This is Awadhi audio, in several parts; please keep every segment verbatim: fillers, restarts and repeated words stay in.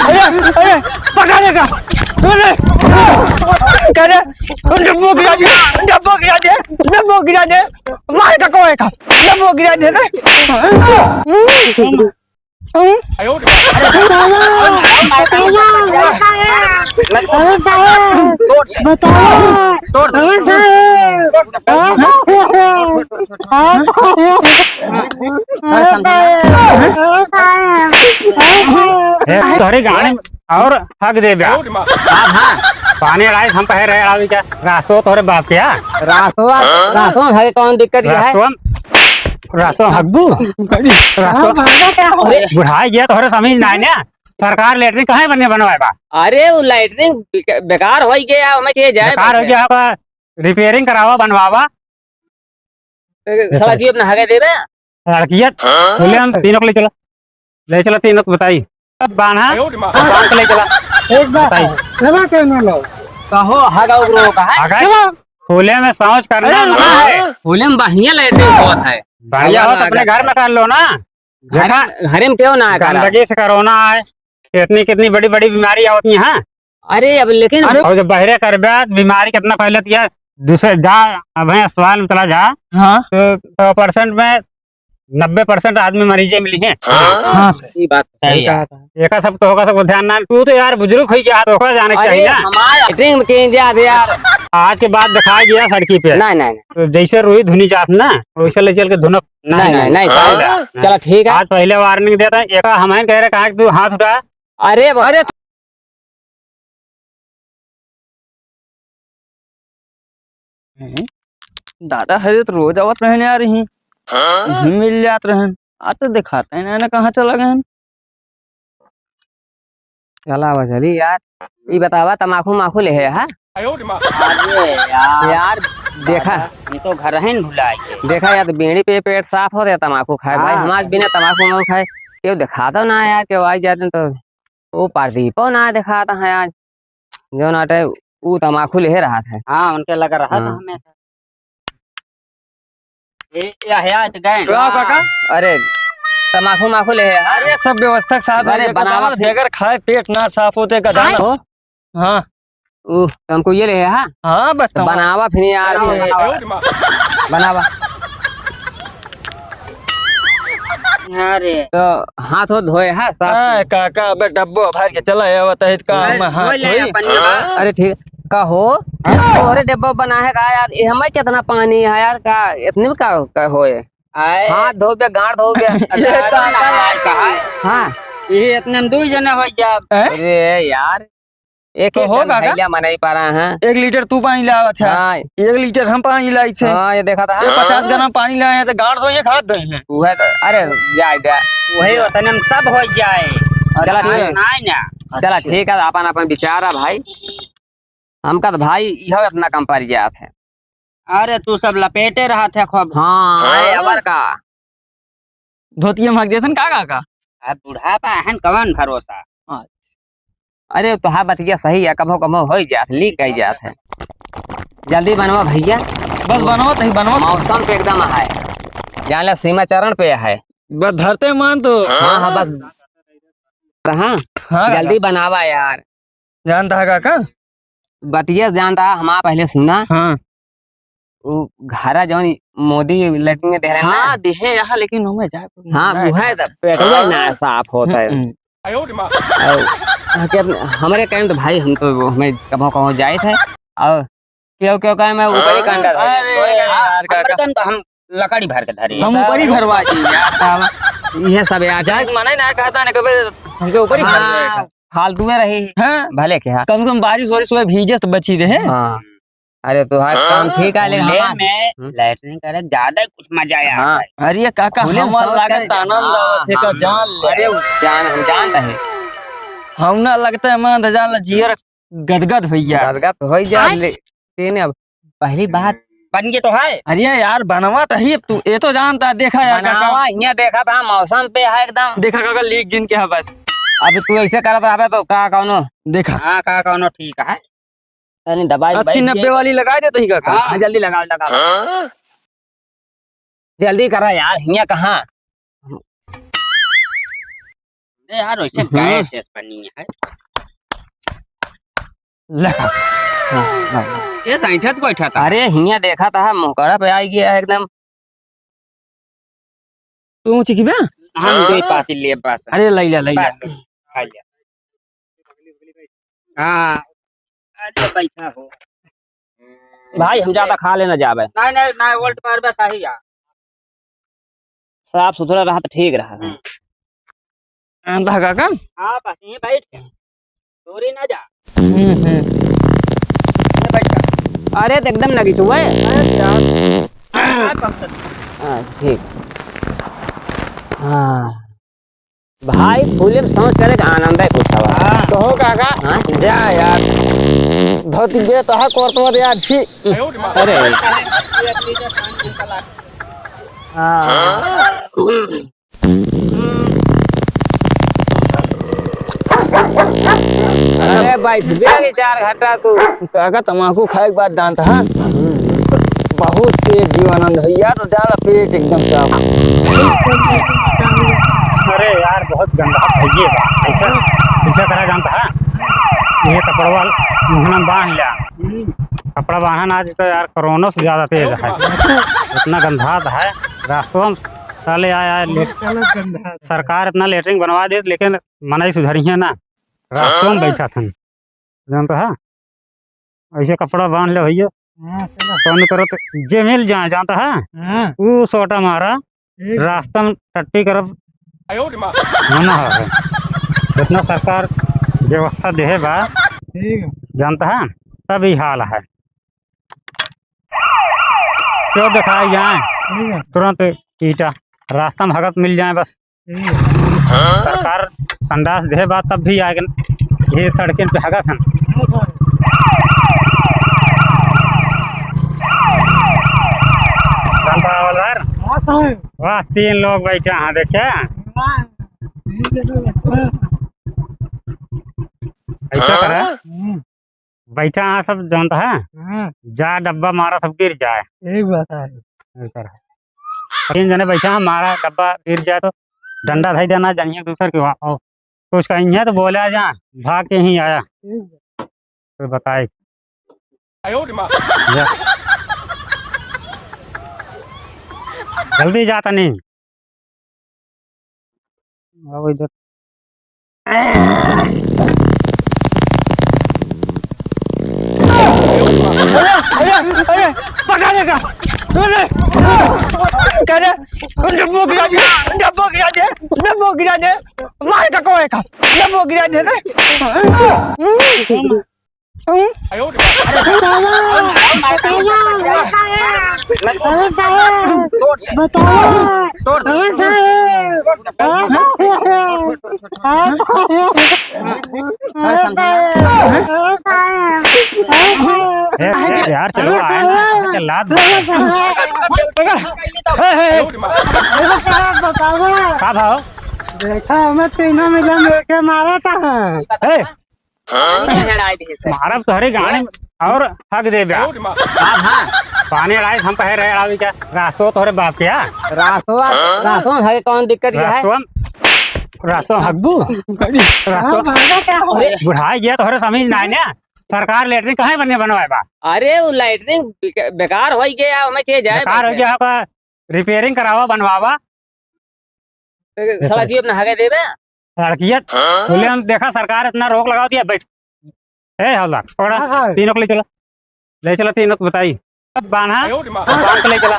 अरे, अरे, पकड़ लेगा। अरे, करे, डब्बो गिरा दे, डब्बो गिरा दे, डब्बो गिरा दे। मार का कोई का, डब्बो गिरा दे रे। ए, तोहरे गाड़ी में और हक दे बे। हाँ, हाँ। पानी अड़ाई हम पहे रहे अड़ावी क्या? रास्तो तोहरे बाप के, हाँ? रास्तो, रास्तो में भाई कौन दिक्कत क्या है? रास्तो, रास्तो हकबू? रास्तो। हाँ, भागा क्या हो? बुढ़ाई गया तोहरे समझ ना आए ना। सरकार लेटरिन कहाँ बने बनवाए बा? अरे, वो लेटरिन बेक-, बेकार होइ गया, हमें के जाए बेकार होइ गया, ओका रिपेयरिंग करावा, बनवावा। ए, साला जी अपना हगे देबे? लड़किया, हाँ? बोले हम तीनों को ले चला। ले चला तीनों को बताई। अब बान्हा, हाँ? बांध के ले चला। एक बात बताई। है, चला के ना लो। कहो, हगा उगरो का है? हगा? चला। खुले में शौच करना अरे, मना है। खुले में बढ़िया लेटरिन होत है। बढ़िया हो तो अपने घर में कर लो ना। देखा, घरे में क्यों ना करा? गंदगी से कोरोना आए, कितनी, कितनी बड़ी, बड़ी बीमारी आवत है, हाँ? अरे, अब लेकिन अरे और जब बहरे करबे, बीमारी कितना फैलत है, दूसरे जा, अब है अस्पताल में चला जा, हाँ। तो सौ परसेंट में नब्बे परसेंट आदमी मरीजे मिली हैं। हाँ, सही। ये बात सही सही है। कहा था। एका सब तो होगा, सबको ध्यान ना, तू तो यार बुजुर्ग हो गया, तो होगा जाने अरे, चाहिए ना। हमारे लेटरिन में कहीं जा दे यार। आज के बाद दिखाई दिया सड़की पे। नहीं, नहीं, नहीं। तो जैसे रुई धुनी जात ना, वैसे ले चल के धुनक नहीं, नहीं, नहीं, नहीं, हाँ? चलो, ठीक है। आज पहले वार्निंग देता है, एक हम कह रहे, कहा कि तू हाथ उठा। अरे, अरे, हैं? दादा हरे तो रोज आवत रहने आ रही, हाँ? यहीं मिल जात रहन, आज तो दिखाते हैं ना, ना कहाँ चला गए हैं। चला बा चली यार। ई बतावा, तमाकू माकू ले है, हा? अरे यार। यार, देखा। हम तो घर है न भुला गए। देखा यार, तो बीड़ी पे पेट साफ होत है, तमाकू खाए। भाई, हाँ। हमार बिना तमाकू माकू खाए, केहू देखा तो ना यार, केहू आई जाते तो, वो पार्टी पो ना देखाता है आज। जो नाटे, ऊ तमाकू ले रहा था। हाँ, उनके लगा रहा था हाँ। हमेशा। ए, या, या, तो गए। का काका? अरे, तमाकू माकू ले है, हाँ? अरे, सब व्यवस्था के साथ अरे, हो गया, बनावा काका, फिर। बगैर खाए पेट ना साफ होते का दाना। हाँ? हाँ। ऊ, तो हमको ये ले है, हाँ? हाँ, बस तो तमाम। बनावा फिर यार, बनावा, फिर। बनावा। बनावा। अरे। तो हाथ हो धोए, हाँ, साफ। हाँ, काका, अबे डब्बो भर के चला आवा, तहित का अरे, हम हाथ धो ले धोई। अपन ये बात। अरे, ठीक। का हो? अरे डब्बा बना है का यार? ये हमें कितना पानी है यार? का इतने में का, का होए? आए। हाथ धोबे, गांड धोबे। अच्छा, ये का, का, का, का है? हाँ। ये इतने में दो जने हो गया। हैं? अरे यार, एक तो एक होगा का? भैया मनाई पा रहा है। एक लीटर तू पानी लावत है। हाँ। एक लीटर हम पानी लाई थे। हाँ, ये देखा था। ये पचास ग्राम पानी लाए हैं, तो गांड धोए हैं, हाथ धोए हैं। वो है तो, अरे, जाए, जाए। वही उतने में सब हो जाए। चला, ठीक है। नहीं ना। चला, अच्छा। ठीक है, अपन, अपन विचार है भाई। हमका तो भाई इहो इतना कम पड़ जात है। अरे तू सब लपेटे रहत है खूब। हाँ, अरे हाँ? अबर का। धोतिया में हक देसन का, का, का? अब बुढ़ापा है न, कवन भरोसा? अच्छा। अरे तोहार बतिया सही है, कभो कभो हो जात, लीक गई जात है। जल्दी बनवा भैया। बस बनवा, तही बनवा। मौसम पे एकदम है, जान ला सीमा चरण पे है। बस धरते मान तो। हाँ, हाँ, बस। हाँ, हाँ, जल्दी काका। बनावा यार। जानता है काका? बतिया जानता है, हमारा पहले सुना। हाँ। वो घरा जौन मोदी लेटरिन दे रहे हैं ना। हाँ, दिहे यहाँ, लेकिन ओमे जाए को हाँ, ना वो है है। तो पेटवा ही ना साफ होता है। हम्म। और, हाँ, क्या, हमारे टाइम तो भाई हम तो वो, हमें कभो कभो जाए थे और क्यों, क्यों कहे मैं ऊपर ही कांड था। अरे यार, काका। हमरे टाइम तो हम लकड़ी भर के धरे। हम ऊपर ही भरवा दी यार। तब ये सब यार जाए के मना ही ना कहता ने कबे हमके ऊपर ही भर हाँ, देगा। फालतू में रही। हाँ। भले क्या। कम से कम बारिश वारिश हुए भीजे तो बची रहे। हाँ। अरे तोहार काम ठीक है, लेकिन खुले हमार में हम्म। लैट्रिन करे ज्यादा कुछ मजा आया हाँ। है। अरे काका, खुले में हमार शौच लागत करे। आनंद हाँ, आवत है का हाँ, जान हाँ। ले। अरे जान, हम जान रहे। हम ना लगता है मान जान ला जियर गदगद होइया। गदगद होइया, आय। लेकिन अब पहली बात बन के तो है। अरे यार, बनवा तो ही तू, ये तो जानता, देखा यार काका। बनावा, हियाँ देखा था, मौसम पे है एकदम। देखा काका, लीक जिन के है बस। अब तू ऐसे करत रहबे तो का कौनो देखा। हाँ, का कौनो ठीक है। तनी दबाई अस्सी नब्बे वाली लगा दे तो ही काका। हाँ, जल्दी लगाओ, लगाओ। हाँ? जल्दी करा यार, हियाँ कहाँ? ए यार, वैसे हम्म। गैस, गैस बनी है। ले। हाँ, हाँ। ये सैंठत बैठा था। अरे, हियाँ देखा था, मुहकड़ा पे आ गया है एकदम। तू चिखबे? हम दो पाती ले बस। अरे, लई ले, लई ले। बस, खा लिया। हाँ, अरे बैठा हो। भाई, हम ज्यादा खा लेना जाबे। नहीं, नहीं, नहीं, वोल्ट पर बस आही जा। साफ सुथरा रहा तो ठीक रहा। हम्म। हाँ, लगा का? हाँ, बस यहीं बैठ के। दूरी ना जा। हम्म, हम्म। ये बैठ जा। अरे, तो एकदम नगीच हुआ है। अरे यार। हाँ, कब तक? हाँ, ठीक। हाँ। भाई, फूले में समझ करे के आनंद है कुछ हवा। हाँ। कहो काका, हाँ? जा यार। धोती दे तो है कोर्ट में यार, छी। अरे। हाँ। अरे भाई, तू दे दे चार घंटा तू। काका, तमाकू खाए के बाद जानता है? बहुत तेज जीवानंद है यार, तो ज्यादा पेट एकदम साफ। अरे यार, बहुत गंदा भइये बा। ऐसा, ऐसा करा जानता है? ये कपड़वा मुँह में बांध लिया। कपड़ा बांधा ना तो यार, कोरोना से ज्यादा तेज है। इतना गंधात है, रास्तों में साले आए, आए, ले-, गलत गंधात है। सरकार इतना लेटरिन बनवा दे, लेकिन मनई सुधरिहे ना, रास्तों में बैठा थन। जानता है? ऐसे कपड़ा बांध ले भइया। हाँ, चलो। कौन करत जे मिल जाए, जानता है? हाँ। ऊ सोटा मारा, ठीक है। रास्ता में टट्टी करब। आयो रे माँ। मना है। जितना सरकार व्यवस्था देहे बा, ठीक है। जानता है? तब ई हाल है। क्यों दिखाई जाए? ठीक है। तुरंत ईटा रास्ता में हगत मिल जाए बस। ठीक है। सरकार संडास देहे बा तब भी आगे ये सड़कें पे हगत हैं। ठीक है। जानता है हवलदार? हाँ, तो है। वाह, तीन लोग बैठे हैं, देखे? वाह, ठीक है, तो लगता है। ऐसा करा। हम्म। बैठा है सब जानता है? हाँ। जा डब्बा मारा सब गिर जाए। एक बात है। ऐसा है। तीन जने बैठा है, मारा डब्बा गिर जाए तो डंडा धई देना, जानिए दूसर के वहाँ। और कुछ कहीं है तो बोला जा, भाग के ही आया। ठीक है। तो बताए। आयो रे माँ। जा। जल्दी जाता नहीं। आओ इधर। अरे, अरे, अरे, पकड़ लेगा। अरे, अरे, डब्बो गिरा दे, डब्बो गिरा दे, डब्बो गिरा दे। मार का कोई का, डब्बो गिरा दे रे। ए, ए, यार, चलो, आए ना, लात। का भाव? देखा, हमें तीनों मिला मिलके मारा था। ए, पानी अड़ाई दिहे सर। मारब तोहरे गाड़ी में और हग देबे। हाँ, हाँ। पानी अड़ाई हम कहे रहे अड़ावी क्या? रास्तवा तोहरे बाप के, हाँ? रास्तवा, रास्तवा में हगे कौन दिक्कत ये है? रास्तवा, रास्तवा में हगबू? रास्तवा। हाँ, भागा क्या हो? अरे। बुढ़ाई गया तोहरे समझ ना आए ना। सरकार लेटरिन कहाँ बने बनवाए बा? अरे, वो लेटरिन बेक-, बेकार हो गया, हमें के जाए बेकार हो बैठे। गया, ओका रिपेयरिंग करावा, बनवावा। सड़किया अपना हगे देबे? सड़किया हाँ? खुले हम देखा, सरकार इतना रोक लगावत है, बैठ। ए, हवलदार, पकड़ा, हाँ, हाँ। तीनों को ले चला। ले चला, तीनों को बताई। अब बांधा, आयो रे माँ। बांध के ले चला।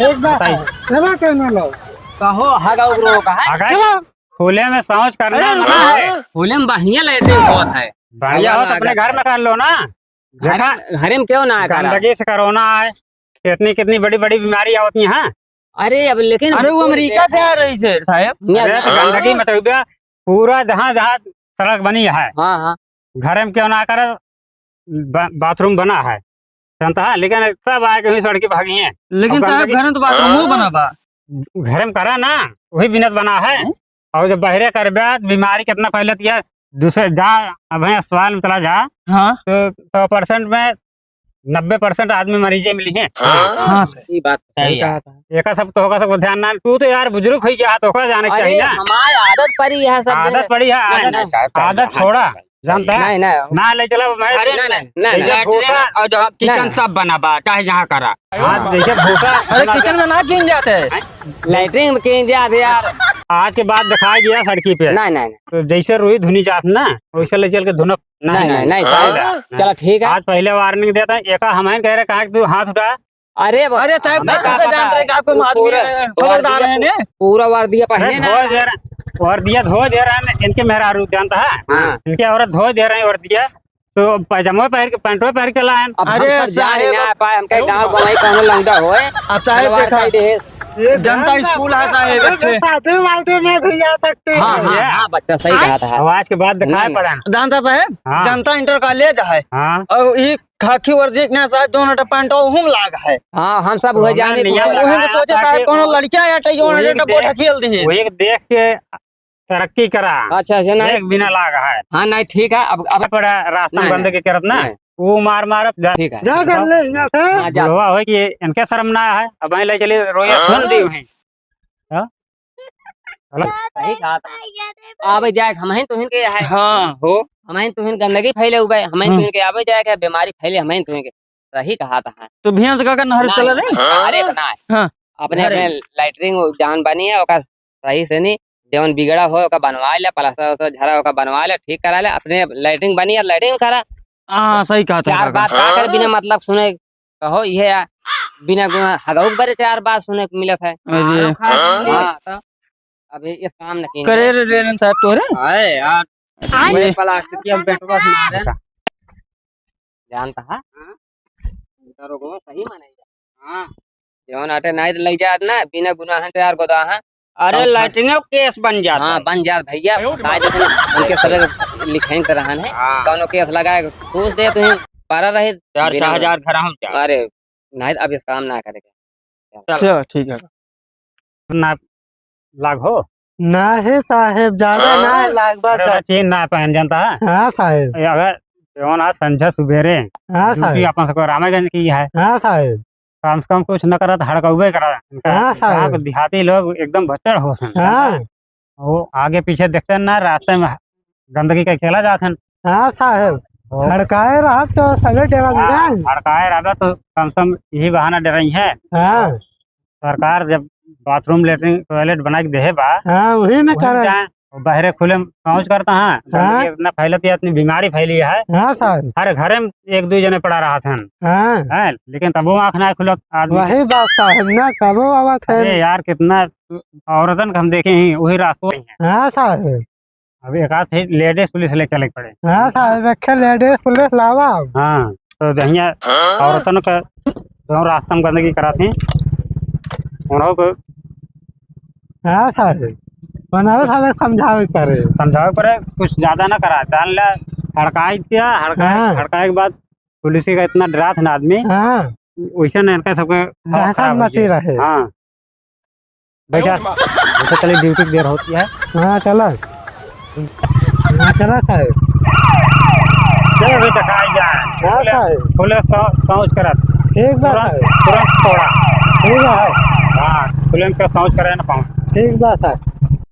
एक बात बताई। है, चला तीनों लोग। कहो, हगा उगरो का है? हगा? चला। खुले में शौच करना अरे, मना है। खुले में बढ़िया लेटरिन होत है। बढ़िया हवा हो तो अपने लागत घर है। में कर लो ना। घर, देखा, घरे में क्यों ना करा? गंदगी से कोरोना आए, कितनी, कितनी बड़ी, बड़ी बीमारी आवत है, हाँ? अरे, अब लेकिन अरे, वो अमेरिका से आ रही है, साहब। अरे, तो गंदगी मत हो गया, पूरा जहाँ, जहाँ सड़क बनी है, हाँ, हाँ। घरे में क्यों ना करे, बा-, बाथरूम बना है, जानता है? लेकिन सब आए के वहीं सड़क पे भागी हैं। लेकिन अब साहब, गंदगी घर में तो बाथरूमो बना बा। घरे में करा ना, वही बिनत बना है। हैं? और जब बहरे करबे, तो बीमारी कितना फैलत है। दूसरे जा, अब अस्पताल में चला जा, हाँ। तो सौ परसेंट में नब्बे percent आदमी मरीजे मिली हैं। हाँ, सर। ई बात सही सही है। कहा था। एका सब तो होगा, सबको ध्यान ना, तू तो यार बुजुर्ग होइ गया, तो होगा जाने के अरे, चाहिए ना। हमारे आदत पड़ी है सब आदत जगह। पड़ी है, नहीं, आदत, नहीं, साहब, साहब, आदत हाँ, छोड़ा, हाँ, जानता है? नहीं, नहीं। ना ले चला, मैं अरे, नहीं, नहीं, नहीं, जैसे नहीं। भूसा और जहाँ kitchen नहीं। सब बना बा, चाहे जहाँ करा। हाँ, जैसे भूसा अरे, बना kitchen में ना कीन जाते हैं। Latrine में कीन जाते यार। आज के बाद दिखाई गया सड़की पे। नहीं, नहीं, नहीं। तो जैसे रुई धुनी जात ना, वैसे ले चल के धुनक नहीं, नहीं, नहीं, नहीं, साहब। हाँ। चलो, ठीक है। आज पहले warning देता है, एका हम ही कह रहे, कहा कि तू हाथ उठा। अरे, अरे, साहब, हमें का पता है? जानते हैं कि आपको वो मालूम पूरा है, खबरदार वर्दिया, है ने? पूरा वर्दिया पहने अरे, ना। धोए दे रहे, वर्दिया धोए दे रहे हैं, इनके मेहरारू जानता है? हाँ। इनके औरत धोए दे रहे हैं वर्दिया, तो पैजामा पहन के, पैंटवा पहन के चला है। अब हम अरे, सब जान ही साहेब, ना पाए, हमके गाँव गंवाई कौनो लौंडा होए, अब साहेब, खिलवाड़ देखा, कर दे। ये जनता जनता स्कूल है, साहेब, अरे, अच्छे। शादी वादी में भी जा सकते हैं। हाँ, हाँ, ये हाँ, बच्चा सही कहा था। अब आज के बाद दिखाई नहीं, पड़ा। जानता साहेब, हाँ। जनता इंटर कॉलेज है। हाँ। और ये खाकी वर्दी के ना साहेब, दोनों टा पैंट और हुम लाग है। हाँ, हम सब तो हुए हमने जाने नियम को। वही लगाया तो सोचे था साहेब, कि कौनो लड़कियां या टा, वही वही देख, बोझा खेल दी है। वही देख के तरक्की करा। अच्छा, अच्छा, नहीं। एक बिना लाग है। हाँ, नहीं, ठीक है। अब, अब पड़ा रास्ता में नहीं, गंदगी करत ना, नहीं। वो मार मारत जा। ठीक है। जा कर ले, यहाँ से। हाँ, जा। बुढ़वा हो कि इनके शर्म ना है, अब वहीं ले चलिए, रोए हाँ। धुन दी वहीं। हाँ? हेलो? सही कहा था। आवे जाए, हमहिन तुहिन के है। हाँ, हो। हमहिन तुहिन गंदगी फैले हुए, हमहिन हम्म। तुहिन के आवे जाए के बीमारी फैले, हमहिन तुहिन के। सही कहा था। तो भैंस का, का नहर ना, चला नहीं? अरे बनाए। हाँ। अपने, अरे। अपने latrine जौन बनी है, ओका सही से नहीं, जौन बिगड़ा हो, ओका बनवा ले, प्लास्टर उस्टर झरा, ओका बनवा ले, ठीक करा ले, अपने latrine बनी है, latrine करा। हाँ, सही कहा था चार काका। बात का कर बिना मतलब सुने कहो, ये या बिना गुना हगऊ के बरे चार बात सुने को मिलत है। अरे। हाँ, तो अभी ये काम नहीं करे रे रेलन साहब तोरे। अरे यार, ये ये प्लास्टिक के बेटवा से मारे। अच्छा। जानता है? हाँ? इनका रोगवा सही माने। हाँ। जौन आटे नाई लग जात ना, बिना गुनाह से यार गोदाह। अरे, तो लाइटिंग केस बन जात हाँ, है। बन जात भैया। आयो रे फंसाए बाप। देते उनके सरे लिखाइन कर रहन है। हाँ। कौनो केस लगाए, घूस दे तुहीं, पारा रहे। चार बिना सौ हजार घर हम जा। अरे, नहीं, अब इस काम ना करेगा। चल। चल, ठीक है। ना लाग हो? ना है साहेब, ज्यादा ना है लाग बा अरे, चा- चीन ना पहन जानता है? हाँ साहेब। ए, अगर जौन आज संझा सुबेरे हाँ ड्यूटी साहेब। अपन सबको रामागंज की है। हाँ साहेब। कम से कम कुछ न करत, हड़कउबे करा। इनका हाँ, साहब। गाँव के देहाती लोग एकदम भच्चड़ होसन। हाँ। वो आगे पीछे देखते ना, रास्ते में गंदगी का खेला जात हन। हाँ, साहब। वो हड़काए रहब तो सबे डरा हाँ, जाए। हड़काए रहबे तो कम से कम यही बहाना डराई है। हाँ। सरकार जब बाथरूम, लेटरिन, टॉयलेट बना के देहे बा, हाँ, वही में वही करा। जाए। और बाहरे खुले में शौच करता है, हाँ। गंदगी इतना फैलती है, इतनी बीमारी फैली है। हाँ साहब। हर घरे में एक दो जने पड़ा रहत हन। हाँ। हैं, लेकिन तबो आँख ना खुलत आदमी के। वही बात साहब ना, तबो आवत है। अरे यार, कितना औरतन के हम देखे ही, वही रास्तों में हैं। हाँ साहब। अब एक आध ठे लेडीज पुलिस ले चले के पड़े। हाँ साहब, एक ठे लेडीज पुलिस लावा। हाँ, तो जहिया हाँ? औरतन का जौन रास्ता में गंदगी करात ही, उन्हों को हाँ साहब, बनावे साहब समझावे के पड़े। समझावे के पड़े, कुछ ज्यादा ना करा, जान ले, हड़काई दिया, हड़काए, हाँ। हड़काए के बाद पुलिस का इतना डरात है ना आदमी, हाँ। वैसे ना इनका सबके दहशत खराब हो मची गया। रहे। हाँ। बैठा, अरे वाह। बैठा, चलिए, ड्यूटी की देर होती है। हाँ, चला। हाँ, चला साहब। चलो, अभी दिखाई जाए। हाँ, खुले, साहब। खुले शौ-, शौच करत। ठीक बात तुरंत, है। तुरंत तोड़ा। ठीक है। हाँ, खुले में शौच करे ना पाऊँ। ठीक बात है।